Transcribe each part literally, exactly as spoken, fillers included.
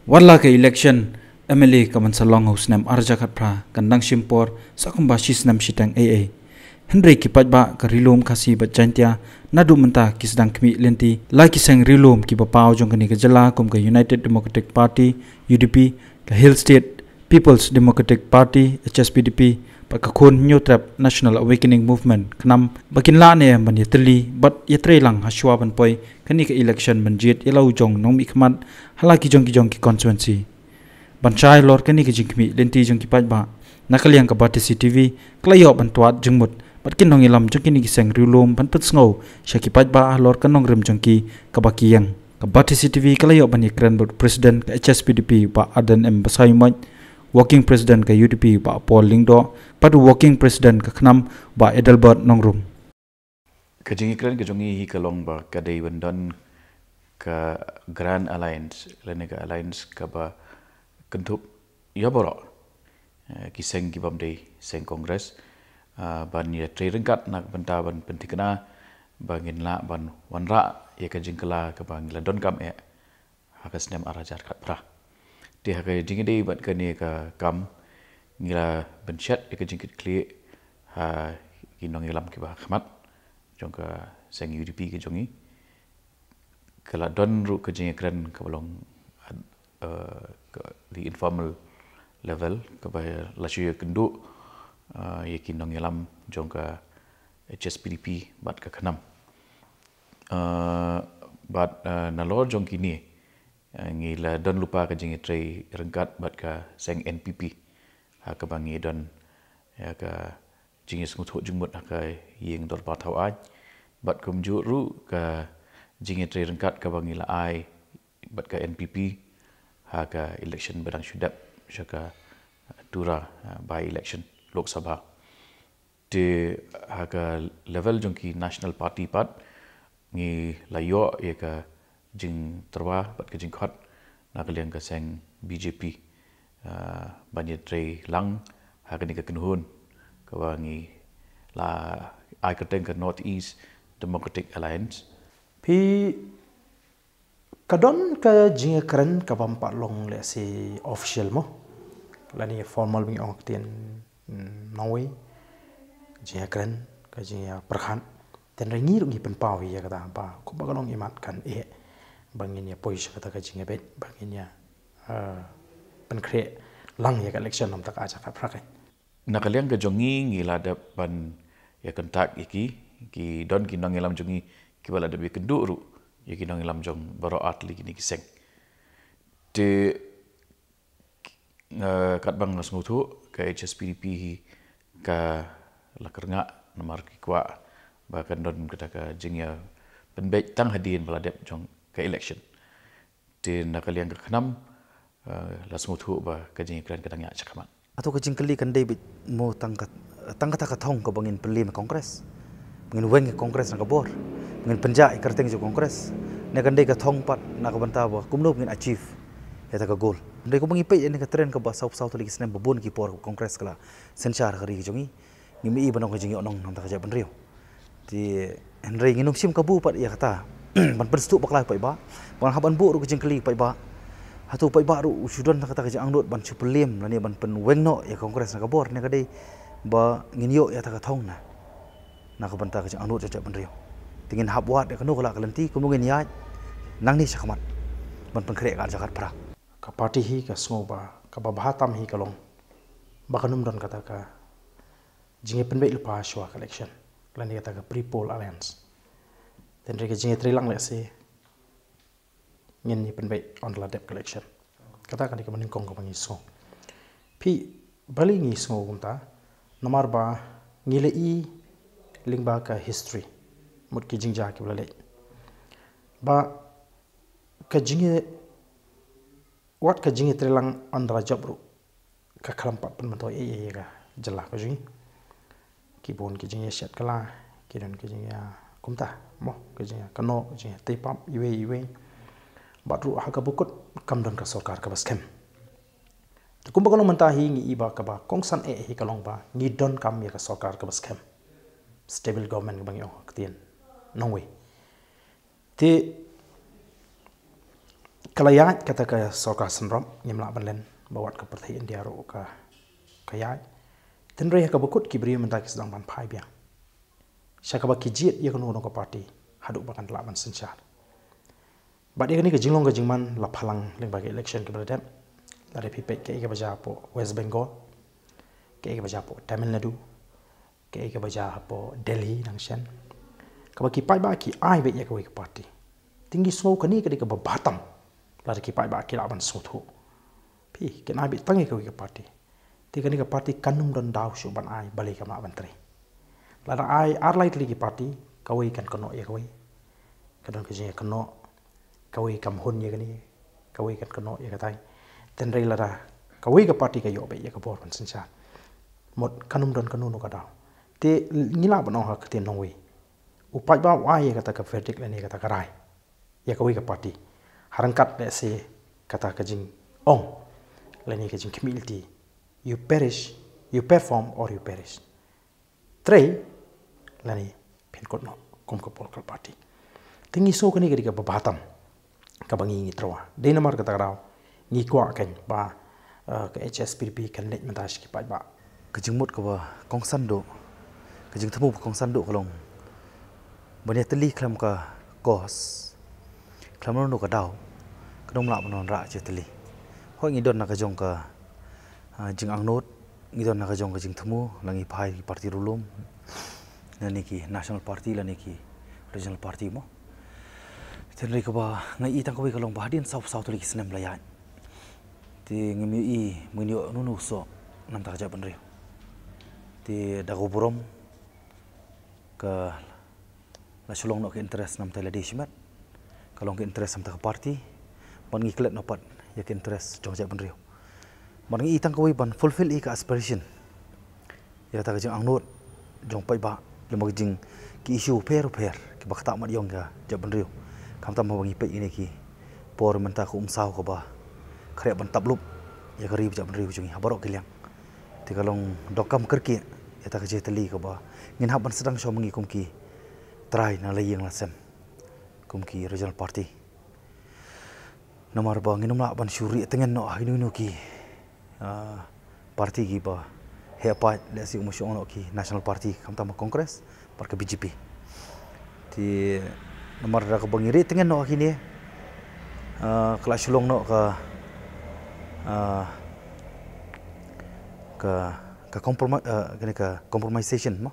Wat la ka election M L A ka ban sa long ha u snem ar hajar khatphra kan dang shim por sa kumba shi snem shiteng ei ei. Hynrei ki paidbah ka Ri Lum Khasi bad Jaintia naduh mynta ki sdang khmih lynti la ki seng Ri Lum kiba paw jong kane ka jylla kum ka United Democratic Party, U D P, ka Hill State People's Democratic Party, H S P D P, bad ka Khun Hynñiewtrep National Awakening Movement, KHNAM, ba kin lah ne em ban ïatylli bad ïatreilang hashwa ban poi kane ka election ban jied ïa la u jong nongmihkhmat ha la ki jong ki jong ki constituency. Ban shai halor kane ka jingkhmih lynti jong ki paidbah, na ka liang ka Batesi T V ka la ïoh ban twad jingmut bad ki nongïalam jong kine ki seng Ri Lum ban pynsngew sha ki paidbah halor ka nongrim jong ki kaba ki ïeng. Ka Batesi T V ka la ïoh ban ïakren bad u President ka H S P D P Bah Ardent M Basaiawmoit, Working President ka U D P Bah Paul Lyngdoh bad u Working President ka KHNAM Bah Adelbert Nongrum. Ka jingïakren ka jong ngi hi ka long ba ka dei ban don ka Grand Alliance lane ka alliance kaba kynthup ïa baroh, eh, ki seng ki bym dei seng Congress, ah, ban ïatrei ryngkat na ka bynta ban pynthikna ba ngin lah ban wanrah ïa ka jingkylla kaba ngi la donkam eh ha ka snem ar hajar khatphra. Te ha ka jingïadei bad kane ka kam ngi la pynshet ïa ka jingkitkhlieh ha ki nongïalam kiba ha khmat jong ka seng U D P ka jong ngi. Ka la don ruh ka jingïakren kaba long, eh, ka, the informal level kaba la shu ïakynduh, eh, ïa ki nongïalam jong ka H S P D P bad ka KHNAM. Eh, bad, eh, nalor jong kine, eh, ngi la don lypa ka jingïatrei ryngkat bad ka seng N P P ha kaba ngi don ïa ka jingïasngewthuh jingmut ha ka ïing dorbar thawaiñ bad kumjuh ruh ka jingïatrei ryngkat kaba ngi la ai bad ka N P P ha ka election ba dang shu dep sha ka Tura, eh, by election Lok Sabha. Te ha ka level jong ki national party pat ngi la ïoh ïa ka jingtyrwa bad ka jingkhot na ka liang ka seng B J P, ah, ban ïatrei lang ha kane ka kynhun kaba ngi la ai kyrteng ka North East Democratic Alliance. Phi Ka don ka jingïakren kaba ym pat long lehse official mo, lane formal ba ngi ong ha ktien, mm, nongwei. Jingïakren, ka jingïapyrkhat. Tang ba ngi ruh ngi pynpaw ïa kata ba kumba ka long imat kan eh ba ngin ïa poi sha kata ka jingïabit ba ngin ïa, eh, pynkhreh lang ïa ka election namar kata ka jaka pyrkhat. Na ka liang ka jong ngi ngi la dep ban ïa contact ïa ki, ki don ki nongïalam jong ngi kiba la dep ïakynduh ruh ïa ki nongïalam jong baroh artylli kine ki seng. Te, eh, katba nga sngewthuh ka H S P D P hi ka la kyrngah namar ki kwah ba kan don kata ka jingïapynbeit tang hadien ba la dep jong ka election. Te na ka liang ka KHNAM, eh, la sngewthuh ba ka jingïakren ka dang ïaid shakhmat. Hato ka jingkylli kan dei beit mo tang ka, tang kata ka thong kaba ngin pynliem ïa Congress, ngin weng ïa Congress na ka bor, ngin pynjah ïa ka kyrteng jong Congress? Ne kan dei ka thong pat na ka bynta ba kumno ngin achieve ïa kata ka goal? Hynrei kumba ngi peit ïa kane ka trend kaba saw saw tylli ki snem ba bun ki por Congress ka la synshar ha ka ri ka jong ngi. Ngim i ba long ka jingïohnong namar kata ka jaitbynriew. Te hynrei ngin ym shim kabu pat ïa kata ban pynstuh bakla ïa u paidbah, ban hap ban buh ruh ka jingkylli ïa u paidbah. Hato u paidbah ruh u shu don kata ka jingangnud ban shu pynliem lane ban pynweng noh ïa ka Congress na ka bor, ne ka dei ba ngin ïoh ïa kata ka thong na, na ka bynta ka jingangnud jong ka jaitbynriew? Te ngin hap wad ïa kano ka lah ka lynti, kumno ngin ïaid nangne shakhmat ban pynkhreh ïa ka ar hajar khatphra. Ka party hi ka sngew ba kaba bha tam hi ka long ba kan ym don kata ka jingïapynbeit lypa shuwa ka election, lane kata ka pre-poll alliance. Hynrei ka jingïatreilang lehse ngin ïapynbeit haba la dep ka election. Kata ka dei kaba nyngkong kaba ngi sngew. Phi, balei ngi sngew kumta? Namar ba ngi la i lyngba ka history, mut ki jingjia kiba la leit, ba ka jingïa wat ka jingïatreilang haba la jop ruh ka khlem pat pynmyntoi ei ei ïa ka jylla ka jong ngi. Ki bun ki jingïashet kylla, ki don ki jingïa kumta mo, ki jingïakynnoh, ki jingïatei pap iwei iwei. Bad ruh ha kaba kut kam don ka sorkar kaba skhem. Te kumba ka long mynta hi ngi i ba kaba kongsan eh hi ka long ba ngi donkam ïa ka sorkar kaba skhem, stable government kaba ngi ong ha ktien nongwei. Te Ka la ïaid kata ka sorkar synrop, ngim lah ban len ba wat ka pyrthei India ruh ka, ka ïaid. Tynrai ha kaba kut ki briew mynta ki sdang ban phai biang sha kaba ki jied ïa kano kano ka party haduh ba kan lah ban synshar. Bad ïa kane ka jinglong ka jingman la phalang lyngba ka election kaba la dep. Lada phi peit kaei kaba jia hapoh West Bengal, kaei kaba jia hapoh Tamil Nadu, kaei kaba jia hapoh Delhi nang shen, kaba ki paidbah ki ai beit ïa kawei ka party. Te ngi sngew kane ka dei kaba bha tam lada ki paidbah ki lah ban sngewthuh. Phi, kin ai beit tang ïa kawei ka party. Te kane ka party kan ym don daw shuh ban ai balei kam lah ban trei. Lada ai ar lai tylli ki party, kawei kan kynnoh ïa kawei, ka don ka jingïakynnoh, kawei kam hun ïa kane, kawei kan kynnoh ïa katai. Tynrai lada kawei ka party ka ïoh beit ïa ka bor ban synshar, mut kan ym don kano kano ka daw. Te ngi lah ban ong ha ka ktien nongwei, u paidbah u ai ïa kata ka verdict lane kata ka rai ïa kawei ka party ha ryngkat lehse kata ka jingong lane ka jingkhmih lynti, you perish, you perform or you perish. Trei lane phin kut noh kum ka political party. Te ngi sngew kane ka dei kaba bha tam kaba ngi, ngi tyrwa. Dei namar kata ka daw ngi kwah kein ba, eh, ka H S P D P kan leit mynta sha ki paidbah. Ka jingmut kaba kongsan duh, ka jingthmu ba kongsan duh ka long ban ïatylli khlem ka kos, khlem kano kano ka daw, kan ym lah ban wanrah jingïatylli. Hooid, ngi don na ka jong ka, ah, jingangnud, ngi don na ka jong ka jingthmu, la ngi phai ki party riewlum, lane ki national party lane ki regional party mo. Tynrai kaba nga i tang kawei ka long ba hadien saw, saw tylli ki snem la ïaid, te ngim ïohi, ngim ïoh kano kano u soh namar ka jaitbynriew. Te da ka burom ka la shu long noh ka interest namar ka la dei shimet, ka long ka interest namar ka party, bad ngi klet noh pat ïa ka interest jong jaitbynriew. Bad ngi i tang kawei ban fulfill ïa ka aspiration, ïa kata ka jingangnud jong paidbah, lem bad ka jing, ki issue bapher bapher kiba ktah mat ïong ka jaitbynriew. Khamtam haba ngi peit ïa kine ki por mynta ka umsaw kaba khreh ban tap lup ïa ka ri bad jaitbynriew jong ngi ha baroh ki liang. Te ka long donkam kyrkieh ïa kata ka jingïatylli kaba ngin hap ban sdang shwa ma ngi kum ki trai na la ïing la sem, kum ki regional party. Namar ba ngin ym lah ban shu rieh tngen noh ha kino kino ki, ah, party kiba heh paid, lehse u ma shu ong noh ki national party, khamtam ka Congress bad ka B J P. Te namar da kaba ngi rieh tngen noh ha kine, ah, ka la shu long noh ka, ah, ka, ka compromi-, ah, kane ka compromisation mo.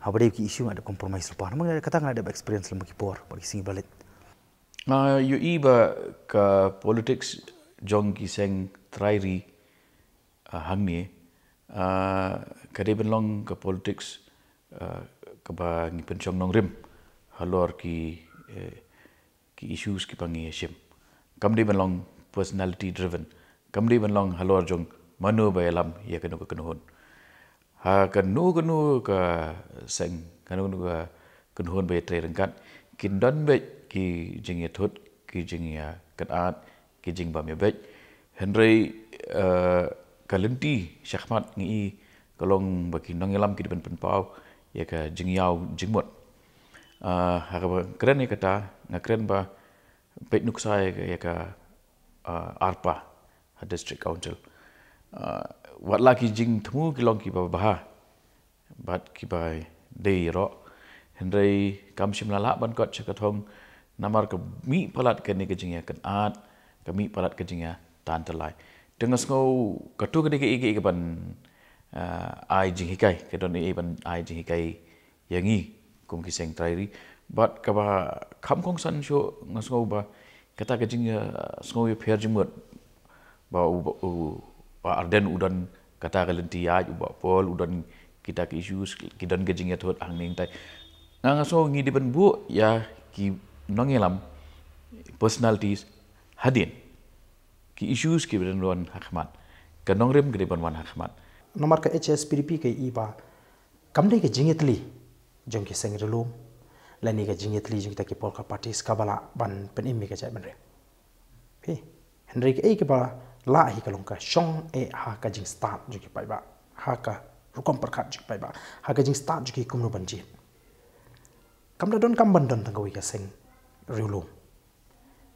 Haba dei ki issue nga dep compromise lypa. Namar kata nga dep experience lem ki por bad ki sngi ba la leit. Nga ïohi ba ka politics jong ki seng trai ri, ah, hangne, ah, ka dei ban long ka politics, ah, kaba ngi pynshong nongrim halor ki, eh, ki issues kiba ngi ïashim. Kam dei ban long personality driven. Kam dei ban long halor jong mano ba ïalam ïa kano ka kynhun. Ha kano kano ka seng, kano kano ka kynhun ba ïatrei ryngkat, kin don beit ki jingïathut, ki jingïakynad, ki jingbym ïabeit. Hynrei, eh, ka lynti shakhmat ngi i ka long ba ki nongïalam ki dei ban pynpaw ïa ka jingïaw jingmut. Ah, ha kaba kren ïa kata, nga kren ba peit nuksa ïa ka, ïa ka, ah, ARPA ha District Council. Ah, wat la ki jingthmu ki long kiba bha bad kiba dei ïaroh, hynrei kam shym la lah ban kot sha ka thong namar ka mih palat kane ka jingïakynad, ka mih palat ka jingïatantallai. Te nga sngew kato ka dei kaei kaei kaban, ah, ai jinghikai, ka don ei ei ban ai jinghikai ïa ngi kum ki seng trai ri. Bad kaba kham kongsan shuh nga sngew ba kata ka jing, eh, sngew ïapher jingmut ba u, u, u Ardent u don kata ka lynti ïaid, u Bah Paul u don kita ki issues, ki don ka jingïathut hangne hangtai. Nga, nga sngew ngi dei ban buh ïa ki nongïalam, personalities hadien ki issues kiba dei ban wan ha khmat, ka nongrim ka dei ban wan ha khmat. Namar ka H S P D P ka i ba kam dei ka jingïatylli jong ki seng riewlum lane ka jingïatylli jong kita ki political parties kaba lah ban pynim ïa ka jaitbynriew. Phi, hynrei kaei kaba lah hi ka long ka shong eh ha ka jingstad jong ki paidbah, ha ka rukom pyrkhat jong ki paidbah, ha ka jingstad jong ki kumno ban jied. Kam da donkam ban don tang kawei ka seng riewlum.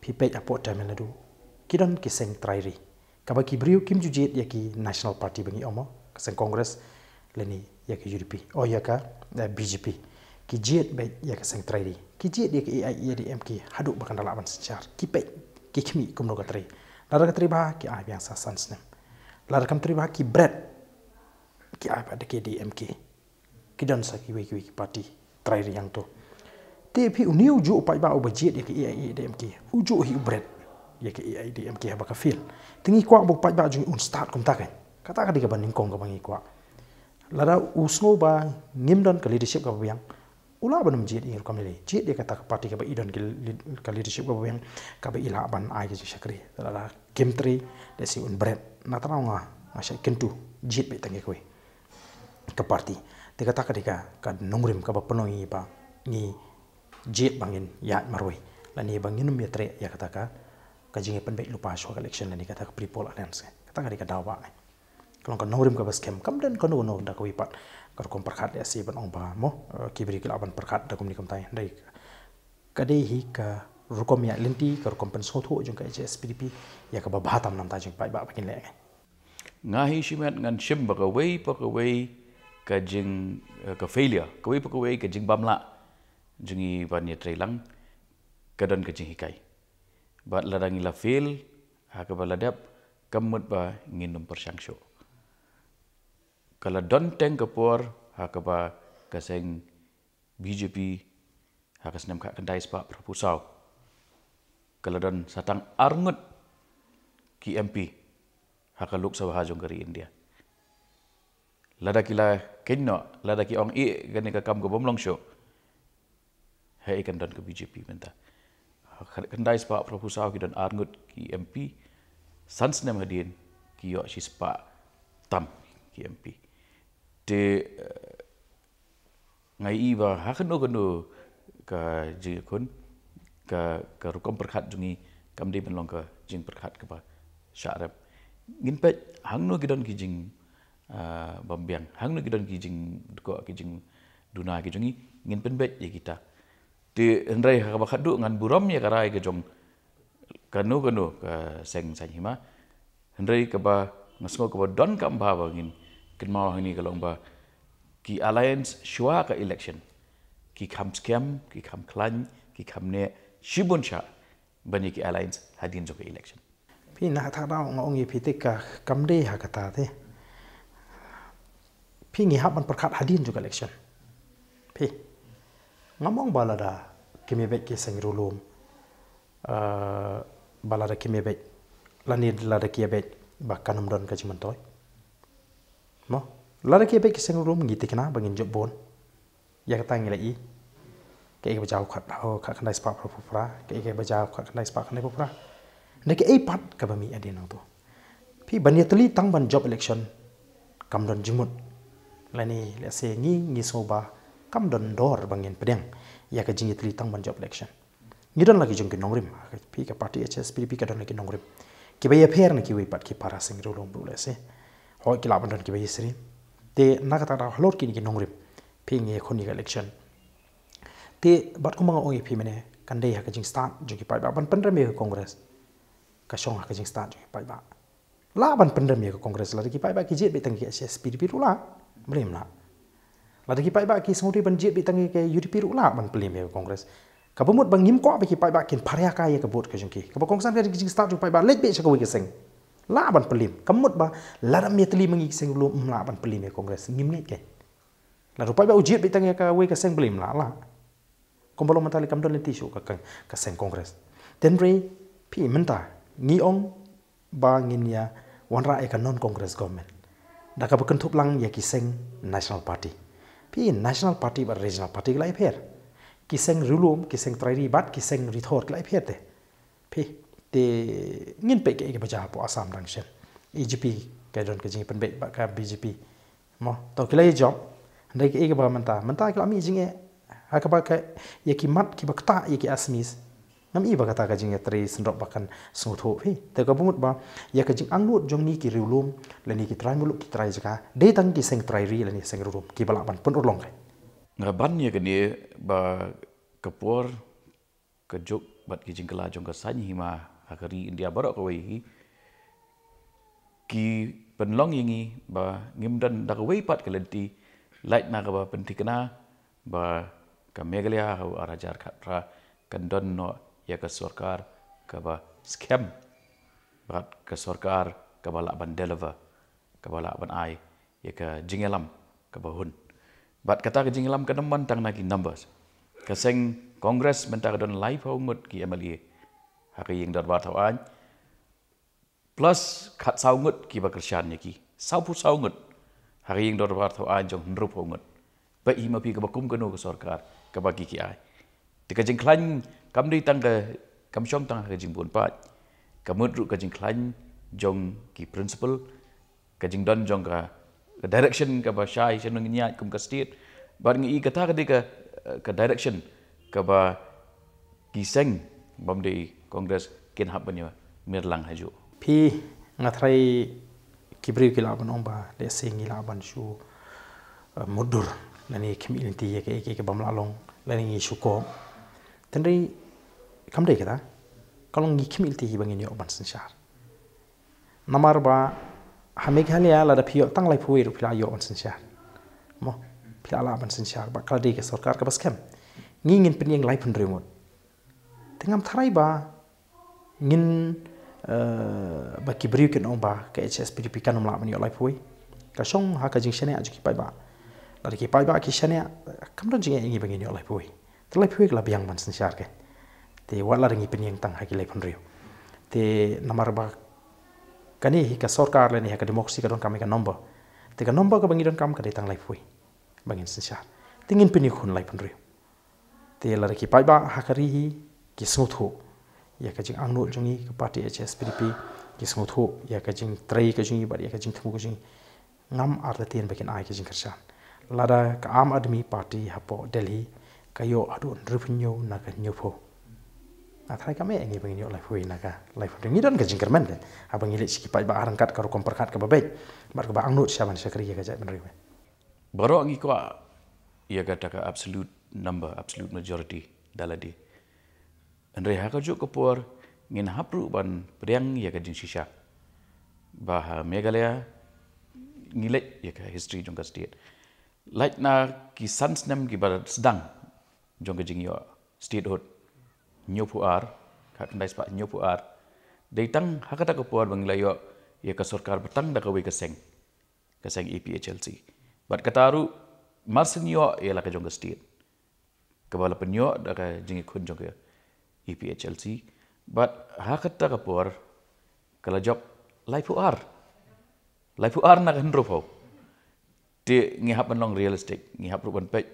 Phi peit hapoh Tamil Nadu, ki don ki seng trai ri. Kaba ki briew kim ju jied ïa ki National Party ba ngi ong mo, ka seng Congress, lane ïa ka U D P, o ïa ka, eh, B J P. Ki jied beit ïa ka seng trai ri. Ki jied ïa ka A I A D M K haduh ba kan da lah ban synshar. Ki peit, ki khmih kumno ka trei. Lada ka trei bha, ki ai biang sa san snem. Lada kam trei bha, ki bret, ki ai pat da ka D M K. Ki don sa kiwei kiwei ki party trai ri hangto. Te phi, une u juh u paidbah uba jied ïa ka A I A D M K, u juh hi u bret ïa ka A I A D M K haba ka fail. Te ngi kwah ba u paidbah jong ngi un stad kumta kein. Kata ka dei kaba nyngkong kaba ngi kwah. Lada u sngew ba ngim don ka leadership kaba biang, u lah ban ym jied ïa ngi rukom lei lei. Jied ïa kata ka party kaba i don ki lead-, ka leadership kaba biang, kaba i lah ban ai ka jingshakri. Lada kim trei, lehse un bret. Na tang nga, nga shait kyntu, jied beit tang ïa kawei ka party. Te kata ka dei ka, ka nongrim kaba pynlong ïa ngi ba ngi jied ba ngin ïaid marwei, lane ba ngin ym ïatrei ïa kata ka, ka jingïapynbeit lypa shuwa ka election, lane kata ka pre-poll alliance. Kata ka dei ka daw ba ngi, ka long ka nongrim kaba skhem. Kam don kano kano da kawei pat ka rukom pyrkhat, lehse ban ong ba mo, eh, ki briew ki lah ban pyrkhat da kumne kumtai. Hynrei ka dei hi ka rukom ïaid lynti, ka rukom pynsngewthuh jong ka H S P D P ïa kaba bha tam namta jong ki paidbah ba kin leh. Nga hi shimet ngan shim ba kawei pa kawei ka jing, eh, ka failure, kawei pa kawei ka jingbymlah jong ngi ban ïatrei lang, ka don ka jinghikai. Bad lada ngi la fail ha kaba la dep, kam mut ba ngin ym pyrshang shuh. Ka la don teng ka por ha kaba ka seng B J P ha ka snem khatkhyndai spah phra phew saw, ka la don sa tang arngut ki M P ha ka Lok Sabha jong ka ri India. Lada ki la kynnoh, lada ki ong, "Ïeh, kane ka kam ka bym long shuh," haei kan don ka B J P mynta? Ha khyndai spah phra phew saw ki don arngut ki M P, san snem hadien ki ïoh shispah tam ki M P. Te, eh, nga i ba ha kano kano ka jingïakhun, ka, ka rukom pyrkhat jong ngi kam dei ban long ka jingpyrkhat kaba shah rep. Ngin peit hangno ki don ki jing, ah, bym biang, hangno ki don ki jingdkoh, ki jingduna ki jong ngi, ngin pynbeit ïa kita. Te hynrei ha kaba khatduh ngan burom ïa ka rai ka jong kano kano ka seng saiñ hima. Hynrei kaba nga sngew kaba donkam bha ba ngin kynmaw hangne ka long ba ki alliance shuwa ka election ki kham skhem, ki kham khlaiñ, ki kham neh shibun shah ban ïa ki alliance hadien jong ka election. Phi, na kata ka daw nga ong ïa phi te ka kam dei ha kata te. Phi, ngi hap ban pyrkhat hadien jong ka election. Phi, ngam ong ba lada kim ïabeit ki seng riewlum, eh, ba lada kim ïabeit, lane lada ki ïabeit ba kan ym don ka jingmyntoi. Mo, lada ki ïabeit ki seng riewlum ngi thikna ba ngin jop bun. Ïa kata ngi la i. Kaei kaba jia khat, oh, khatkhyndai spah phra phew phra, kaei kaba jia khatkhyndai spah khyndai phew phra. Hynrei kaei pat kaba mih hadien hangto? Phi, ban ïatylli tang ban jop election kam don jingmut. Lane lehse ngi, ngi sngew ba kam don dor ba ngin pdiang ïa ka jingïatylli tang ban jop election. Ngi don la ki jong ki nongrim. Phi, ka party H S P D P ka don la ki nongrim kiba ïapher na kiwei pat ki para seng riewlum ruh lehse. Hooid ki lah ban don kiba ïasyriem. Te na kata ka daw halor kine ki nongrim, phi, ngi ïakhun ïa ka election. Te bad kumba nga ong ïa phi mynne, kan dei ha ka jingstad jong ki paidbah ban pynrem ïa ka Congress. Ka shong ha ka jingstad jong ki paidbah. Lah ban pynrem ïa ka Congress lada ki paidbah ki jied beit tang ïa ka H S P D P ruh lah. Balei ym lah? Lada ki paidbah ki sngewdei ban jied beit tang ïa ka U D P ruh lah ban pynrem ïa ka Congress. Kaba mut ba ngim kwah ba ki paidbah kin pharia kai ïa ka vote ka jong ki. Kaba kongsan ka jingstad jong paidbah, leit beit sha kawei ka seng. Lah ban pynrem. Ka mut ba lada ym ïatylli ma ngi ki seng riewlum, ym lah ban pynrem ïa ka Congress. Ngim ngeit kein. Lada u paidbah u jied beit tang ïa kawei ka seng, balei ym lah, lah? Kumba long mynta lei kam don lynti shuh ka, ka, ka seng Congress. Te hynrei phi, mynta ngi ong ba ngin ïa wanrah ïa ka non-Congress government da kaba kynthup lang ïa ki seng National Party. Phi, National Party bad Regional Party ki la ïapher. Ki seng riewlum, ki seng trai ri bad ki seng rithor ki la ïapher te. Phi, te ngin peit kaei kaba jia hapoh Assam dang shen. A G P ka don ka jingpynbeit bad ka B J P. Mo, to ki la ïa jop. Hynrei kaei kaba mynta, mynta ki la mih jingeh ha kaba ka, ïa ki mat kiba ktah ïa ki Assamese. Ngam i ba kata ka jingïatrei syndrop ba kan sngewthuh, phi. Te kaba mut ba ïa ka jingangnud jong ngi ki riewlum lane ki trai muluk, ki trai jaka, dei tang ki seng trai ri lane seng riewlum kiba lah ban pynurlong kein. Nga ban ïa kane ba ka por ka juk bad ki jingkylla jong ka saiñ hima ha ka ri India baroh kawei hi, ki pynlong ïa ngi ba ngim don da kawei pat ka lynti, lait na kaba pynthikna ba ka Meghalaya ha u ar hajar khatphra kan don noh ïa ka sorkar kaba skhem bad ka sorkar kaba lah ban deliver, kaba lah ban ai ïa ka jingïalam kaba hun. Bad kata ka jingïalam kam don tang na ki numbers. Ka seng Congress mynta ka don laiphew ngut ki M L A ha ka ïing dorbar thaw aiñ, plus khatsaw ngut kiba kyrshan ïa ki. Sawphew saw ngut ha ka ïing dorbar thaw aiñ jong hynriewphew ngut. Peit hi ma phi kaba kum kano ka sorkar kaba ki ki ai. Te ka jingkhlaiñ kam dei tang ka, kam shong tang ha ka jingbun paid. Ka mut ruh ka jingkhlaiñ jong ki principle, ka jingdon jong ka, ka direction kaba shai shano ngin ïaid kum ka state. Bad ngi i kata ka dei ka, ka direction kaba ki seng bym dei Congress kin hap ban ïa mir lang hajuh. Phi, nga tharai ki briew ki lah ban ong ba lehse ngi lah ban shu, eh, mutdur lane khmih lynti ïa kaei kaei kaba ym lah long lane ngi shu kob. Hynrei kam dei kata. Ka long ngi khmih lynti hi ba ngin ïoh ban synshar. Namar ba ha Meghalaya lada phi ïoh tang laiphew wei ruh phi la ïoh ban synshar. Mo, phi la lah ban synshar bad ka la dei ka sorkar kaba skhem. Ngi ngin pynïeng laiphew hynriew ngut. Te ngam tharai ba ngin, eh, ba ki briew kin ong ba ka H S P D P kan ym lah ban ïoh laiphew wei. Ka shong ha ka jingshaniah jong ki paidbah. Lada ki paidbah ki shaniah, kam don jingeh ïa ngi ba ngin ïoh laiphew wei. Te laiphew wei ka la biang ban synshar kein. Te wat lada ngi pynïeng tang ha ki laiphew hynriew. Te namar ba kane hi ka sorkar lane ha ka democracy ka donkam ïa ka number. Te ka number kaba ngi donkam ka dei tang laiphew wei ba ngin synshar. Te ngin pynïakhun laiphew hynriew. Te lada ki paidbah ha ka ri hi ki sngewthuh ïa ka jingangnud jong ngi ka party H S P D P, ki sngewthuh ïa ka jingtrei ka jong ngi bad ïa ka jingthmu ka jong ngi, ngam artatien ba kin ai ka jingkyrshan. Lada ka Aam Aadmi Party hapoh Delhi ka ïoh haduh hynriewphew na ka hynñiewphew, nga tharai kam eh ïa ngi ba ngin ïoh laiphew wei na ka laiphew hynriew. Ngi don ka jingkyrmen kein haba ngi leit sha ki paidbah ha ryngkat ka rukom pyrkhat kaba beit bad kaba angnud sha ban shakri ïa ka jaitbynriew. Baroh ngi kwah ïa kata ka absolute number, absolute majority da lade. Hynrei ha kajuh ka por ngin hap ruh ban pdiang ïa ka jingshisha ba ha Meghalaya ngi leit ïa ka history jong ka state. Lait na ki san snem kiba sdang jong ka jingïoh statehood, hynñiewphew ar, khatkhyndai spah hynñiewphew ar, dei tang ha kata ka por ba ngi la ïoh ïa ka sorkar ba tang da kawei ka seng, ka seng A P H L C. Bad kata ruh mar shen ïoh ïa la ka jong ka state kaba la pynïoh da ka jingïakhun jong ka A P H L C. Bad ha kata ka por ka la jop laiphew ar. Laiphew ar na ka hynriewphew. Te ngi hap ban long realistic, ngi hap ruh ban peit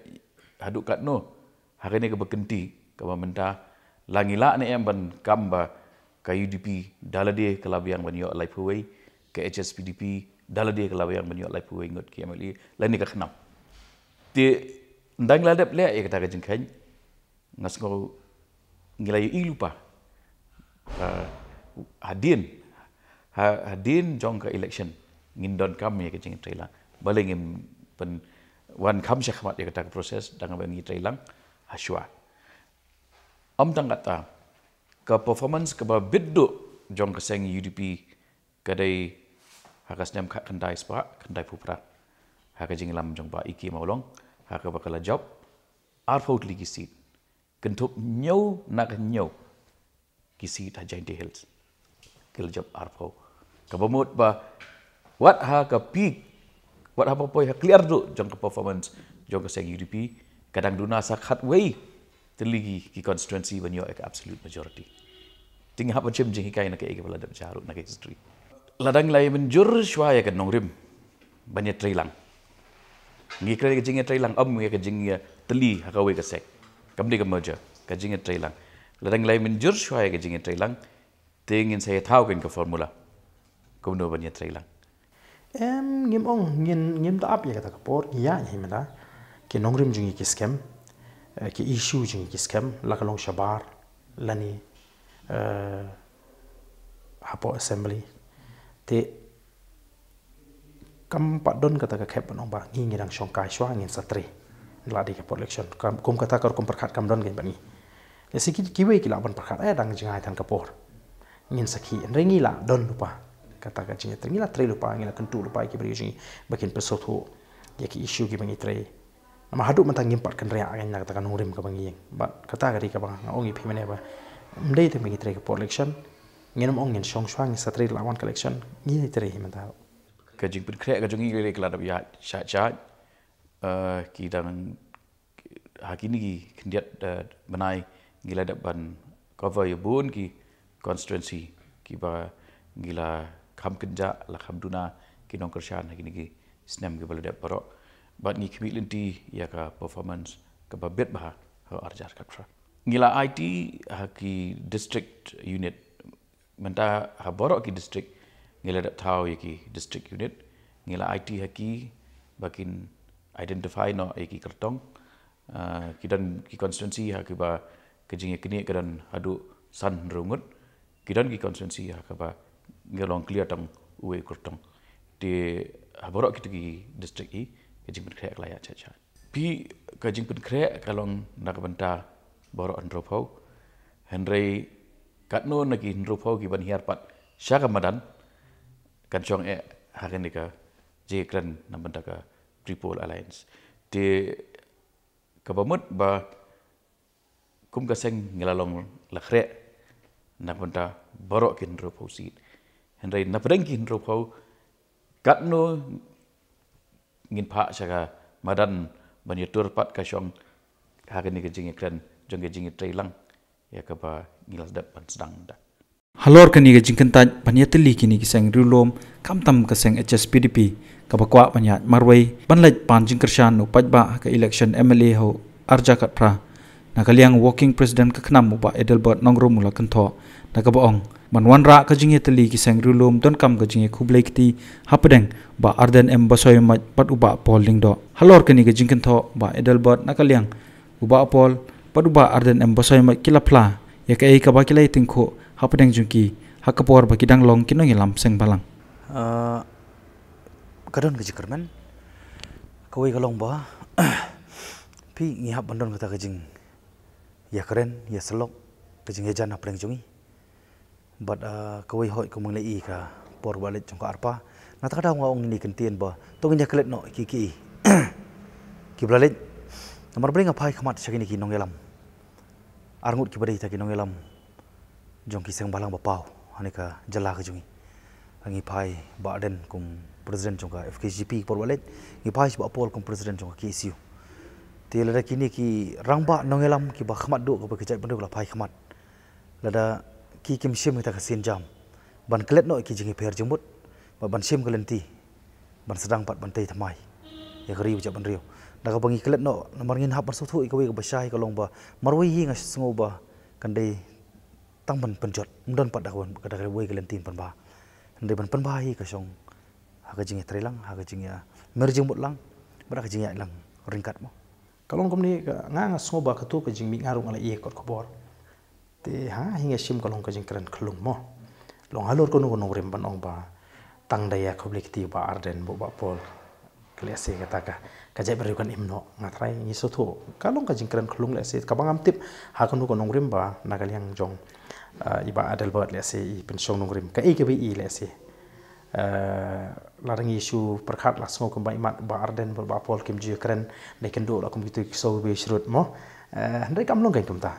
haduh katno ha kane kaba kynti kaba mynta, la ngi lah ne em ban kam ba ka U D P da lade ka la biang ban ïoh laiphew wei, ka H S P D P da lade ka la biang ban ïoh laiphew wei ngut ki M L A lane ka khnam. Te ynda ngi la dep leh ïa kata ka jingkheiñ, nga sngew ngi la ïohi lypa. Ah, hadien, ha, hadien jong ka election ngin donkam ïa ka jingïatreilang. Balei ngim pynwan kham shakhmat ïa kata ka process, dang ba ngi treilang ha shuwa. Ym tang kata, ka performance kaba bit duh jong ka seng U D P ka dei ha ka snem khatkhyndai spah khyndaiphew phra ha ka jingïalam jong Bah E K Mawlong, ha kaba ka la jop arphew tylli ki seat. Kynthup hynñiew na ka hynñiew ki seat ha Jaintia Hills, ki la jop arphew. Kaba mut ba wat ha ka peak, wat haba poi ha kliar duh jong ka performance jong ka seng U D P, ka dang duna sa khatwei tylli ki, ki constituency ban ïoh ïa ka absolute majority. Te ngi hap ban shim jinghikai na kaei kaba la dep jia ruh na ka history. Lada ngi la ïa mynjur shuwa ïa ka nongrim ban ïatreilang, ngi kren ka jingïatreilang, ym ïa ka jingïatylli ha kawei ka seng. Kam dei ka merger, ka jingïatreilang. Lada ngi la ïa mynjur shuwa ïa ka jingïatreilang, te ngin sa ïathaw kein ka formula kumno ban ïatreilang. Em, ngim ong, ngin, ngim da ap ïa kata ka por, ngi ïa hi mynta ki nongrim jong ngi ki skhem, eh, ki issue jong ngi ki skhem, la ka long shabar lane, eh, hapoh assembly. Te kam pat don kata ka khep ban ong ba ngi, ngi dang shongkai shuwa ngin sa trei la dei ka por election. Kam, kum kata ka rukom pyrkhat kam don kein bad ngi. Ese ki kiwei ki lah ban pyrkhat, eh, dang jngai tang ka por. Ngin sakhi, hynrei ngi lah don lypa. Kata ka jingtrei, ngi lah trei lypa, ngi lah kyntu lypa ki briew jong ngi ba kin pynsngewthuh ïa ki issue kiba ngi trei. Namar haduh mynta ngim pat kynriah ngi na kata ka nongrim kaba ngi ïeng. Bad kata ka dei kaba nga ong ïa phi mynne ba ym dei tang ba ngi trei ka por election. Ngin ym ong ngin shong shuwa, ngin sa trei la wan ka election, ngi trei hi mynta. Ka jingpynkhreh ka jong ngi ka la dep ïaid shait shait. Eh, ki dang ha kine ki khyndiat, eh, bnai ngi la dep ban cover ïa bun ki constituency kiba ngi la kham kynjah, la kham duna ki nongkyrshan ha kine ki snem kiba la dep baroh. Bad ngi khmih lynti ïa ka performance kaba bit bha ha ar hajar khatphra. Ngi la aiti ha ki district unit. Mynta ha baroh ki district ngi la dep thaw ïa ki district unit, ngi la aiti ha ki ba kin identify noh ïa ki kyrtong. Ah, ki don ki constituency ha kiba ka jingïaknieh ka don haduh san hynriew ngut. Ki don ki constituency ha kiba ngi long clear tang uwei u kyrtong. Te ha baroh kito ki district hi ka jingpynkhreh ka la ïaid shait shait. Phi, ka jingpynkhreh ka long na ka bynta baroh hynriewphew. Hynrei katno na ki hynriewphew ki ban hiar pat sha ka madan kan shong eh ha kane ka jingkren na bynta ka Tripol Alliance. Te kaba mut ba kum ka seng ngi la long la khreh na ka bynta baroh ki hynriewphew seat. Hynrei na pdeng ki hynriewphew katno ngin phah sha ka madan ban ïatur pat ka shong ha kane ka jingïakren jong ka jingïatreilang ïa kaba ngi la dep ban sdang da. Halor kane ka jingkyntait ban ïatylli kine ki seng riewlum, khamtam ka seng H S P D P kaba kwah ban ïaid marwei ban leit pan jingkyrshan u paidbah ha ka election M L A ha u ar hajar khatphra, na ka liang u working president ka KHNAM u Bah Adelbert Nongrum u la kynthoh da kaba ong ban wanrah ka jingïatylli ki seng riewlum donkam ka jingïakhublei kti hapdeng Bah Ardent M Basaiawmoit bad u Bah Paul Lyngdoh. Halor kane ka jingkynthoh, Bah Adelbert, na ka liang u Bah Paul bad u Bah Ardent M Basaiawmoit ki la phla ïa kaei kaba ki la ïatyngkhuh hapdeng jong ki ha ka por ba ki dang long ki nongïalam seng balang. Ah, ka don ka jingkyrmen. Kawei ka long ba phi, ngi hap ban don kata ka jingïakren, ïasyllok, ka jingïajan hapdeng jong ngi. Bad, ah, kawei hoi kumba ngi la ïohi ka por ba leit jong ka ARPA, na kata ka daw nga ong ïa kine ki kyntien ba to ngin ïaklet noh ki ki kiba la leit. Namar ba nga phai khmat sha kine ki nongïalam, arngut kiba dei kita ki nongïalam jong ki seng balang ba paw ha kane ka jylla ka jong ngi. Ngi phai Bah Ardent kum president jong ka F K J P por ba leit, ngi phai sha Bah Paul kum president jong ka K S U. Te lada kine ki rangbah nongïalam kiba khmat duh kaba ki jaitbynriew la phai khmat, lada ki kim shim kita ka sienjam ban klet noh ki jingïapher jingmut, bad ban shim ka lynti ban sdang pat ban tei thymmai ïa ka ri bad jaitbynriew. Da kaba ngi klet noh, namar ngin hap ban sngewthuh ïa kawei kaba shai, ka long ba marwei hi nga sngew ba kan dei tang ban pynjot, ym don pat da kawei, da kawei ka lynti ban pynbha. Hynrei ban pynbha hi ka shong ha ka jingïatreilang, ha ka jingïamer jingmut lang bad ha ka jingïalang ryngkat mo. Ka long kumne, ka, nga, nga sngew ba kato ka jingmih nga ruh nga la ïohi kot khubor. Te ha hi nga shim ka long ka jingkren khyllung mo. Long halor kano kano nongrim ban ong ba tang da ïa khublei kti Bah Ardent bad Bah Paul, lehse kata ka, ka jaitbynriew kan im noh. Nga trai ngi sngewthuh ka long ka jingkren khyllung, lehse kaba ngam tip ha kano kano nongrim ba na ka liang jong, ah, i Bah Adelbert lehse i pynshong nongrim kaei kaba i lehse. Eh, lada ngi shu pyrkhat la sngew kumba imat Bah Ardent bad Bah Paul kim ju ïakren, dei kynduh la kum kito ki ksew ba shrut mo. Eh, hynrei kam long kein kumta.